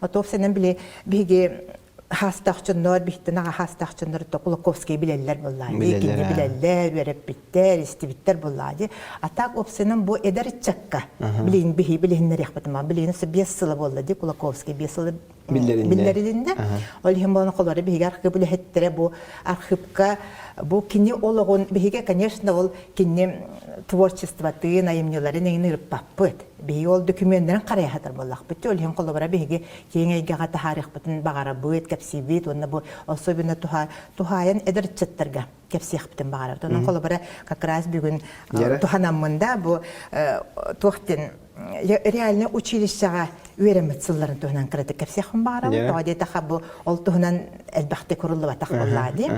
Отуопсанан били биһиги хаастаах дьоннор, биһиттэн аҕа хаастаах дьоннор Кулаковский билэллэр буоллаа дии, кинини билэллэр, үөрэппиттэр, истибиттэр буоллаа дии. А так опсанан бу эдэр ыччакка билин биһи билиһиннэриэхпит ма билигин 5 сыла буолла дии Кулаковский 5 сыла биллэрилиннэ. Ол иһин буолан холоро биһиги архыып үлэһиттэрэ бу архыыпка бу кини олоҕун биһиги, конечно, ол кини творчествотын, айымньыларын эҥин ырыппаппыт. Биһиги ол дөкүмүөннэрин харайа сатар буоллахпыт. Ол иһин холобура биһиги киэҥ эйгэҕэ таһаарыахпытын баҕарабыт, кэпсиибит уонна бу особенно туһаайан эдэр ыччаттарга кэпсиэхпитин баҕарабыт. Онон холобура как раз бүгүн туһанаммын да бу туох диэн реально училищеҕа үөрэммит сылларын туһунан кыратык кэпсиэхпин баҕарабын. Тоҕо диэтэххэ бу ол туһунан элбэхтик уруллубатах буоллаа дии.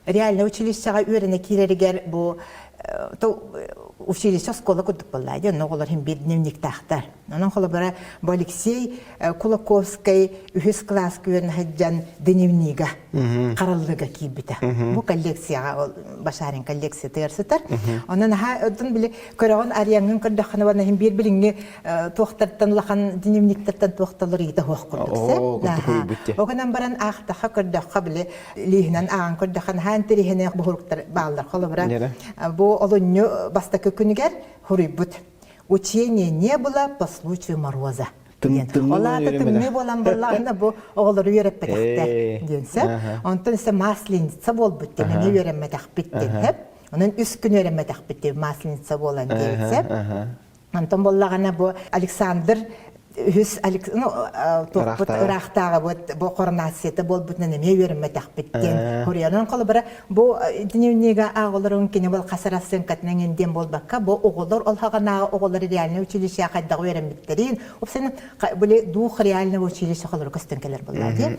Реально училищеҕа үөрэнэ киирэригэр бу училище оскуола курдук буоллаа дии. Онно оҕолор иһин биир дневниктаахтар. Онон холобура бу Алексей Кулаковскай үһүс кылааска үөрэнэ сылдьан дневнига хараллыга киирбитэ. Бу коллекцияҕа Башарин коллекциятыгар сытар. Онон аха оттон били көрөҕүн арыйаҥҥын көрдөххүнэ уонна иһин биир билиҥҥи туохтартан улахан дневниктартан туохталар ыйыта суох курдук сэ. Ол гынан баран аахтахха көрдөххө били лииһинэн ааҕан көрдөххө наһаа интэриэһинэй буһуруктар бааллар. Холобура бу олунньу бастакы күнүгэр хуруйбут Учение не было по случаю мороза. Ол аата тымныы буолан буоллаҕына бу оҕолору үөрэппэтэхтэр диэн сөп. Онтон ise масленица буолбут диэн эмиэ үөрэммэтэхпит диэн сөп. Онон үс күн үөрэммэтэхпит диэн масленица буолан диэбит сөп. Онтон буоллаҕына бу Александр үһүс ну туохпут ыраахтааҕыбыт бу коронацията буолбутунан эмиэ үөрэммэтэхпит диэн хоруйанан холобура бу дневнига ааҕолорун кини бол хас расценкатынан индиэн буолбакка бу оҕолор ол хаҕанааҕы оҕолор реальный училище хайдах үөрэммиттерин опсен были дух реального училища холору көстөн кэлэр буоллаа дии.